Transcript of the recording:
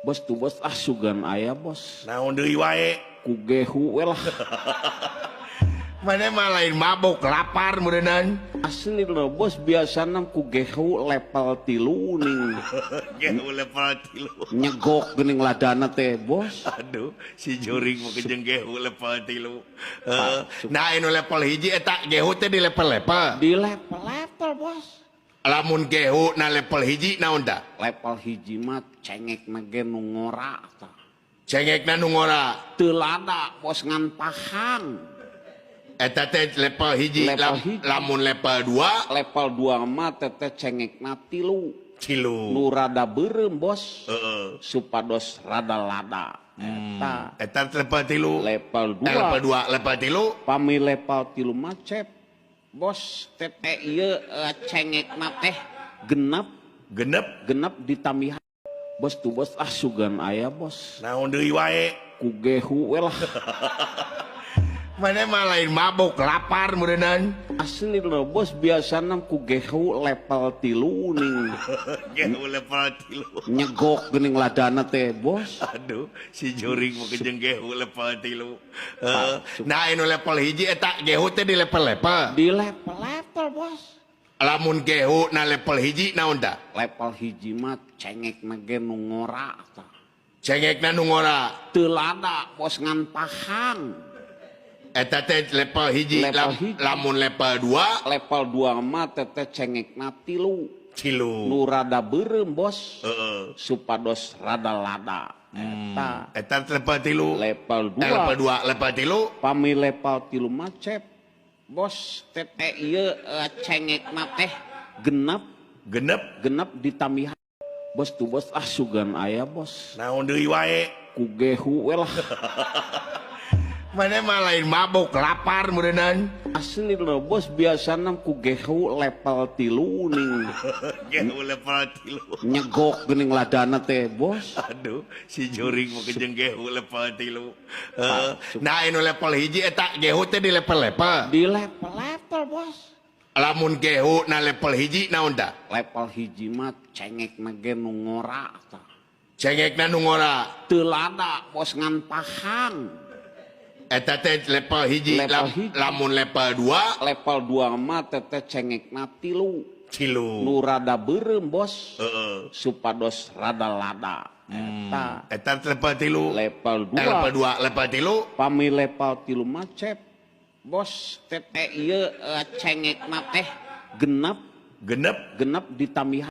Bos tuh bos, ah, sugan aya, bos. Naon deui wae? Ku gehu we lah. Mana mah lain mabok, lapar meureunnan. Asli loh, bos, biasana ku gehu level 3 ning. Gehu level 3. Nyegok geuning ladana teh, bos. Aduh, si juring mau kejeng gehu level 3. Nah, anu level 1 eta gehu teh di level-level. Di level-level, bos. Lamun gehu na level 1 naon tah? Level 1 mah cengek ge nu ngora tah. Cengekna nu ngora. Teu lada, bos, ngan pahang. Eta teh level 1. Level 1. Lamun level 2? Level 2 mah teteh cengekna 3. 3. Nu rada beureum, bos. Supados rada lada eta. Eta level 3. Level 2. Level 2, level 3? Pami level 3 mah cep, bos, teteh ieu cengekna teh genep. Genep. Genep ditambihan, bos tuh bos, ah, sugan aya, bos. Naon deui wae? Ku gehu we lah. Mana mah lain mabok, lapar meureunnan. Asli loh, bos, biasana ku gehu level 3 ning. Gehu level 3. Nyegok geuning ladana teh, bos. Aduh, si juring mau kejeng gehu level 3. Nah, anu level 1 eta gehu teh di level-level. Di level-level, bos. Lamun gehu na level 1 naon tah? Level 1 mah cengekna ge nu ngora tah. Cengekna nu ngora. Teu lada, bos, ngan pahang. Eta teh level 1. Level 1. Lamun level 2? Level 2 mah teteh cengekna 3. 3. Nu rada beureum, bos. Supados rada lada eta. Eta level 3. Level 2. Level 2, level 3? Pami level 3 mah cep, bos, teteh ieu cengekna teh genep. Genep. Genep ditambihan, bos tuh bos, ah, sugan aya, bos. Naon deui wae? Ku gehu we lah. Mana mah lain mabok, lapar meureunnan. Asli loh, bos, biasana ku gehu level 3 ning. Gehu level 3. Nyegok geuning ladana teh, bos. Aduh, si juring mau kejeng gehu level 3. Nah, anu level 1 eta gehu teh di level-level. Di level-level, bos. Lamun gehu na level 1 naon tah? Level 1 mah cengekna ge nu ngora tah. Cengekna nu ngora. Teu lada, bos, ngan pahang. Eta teh level 1. Level 1. Lamun level 2? Level 2 mah teteh cengekna 3. 3. Nu rada beureum, bos. Supados rada lada eta. Eta level 3. Level 2. Level 2, level 3? Pami level 3 mah cep, bos, teteh ieu cengekna teh genep. Genep. Genep ditambihan.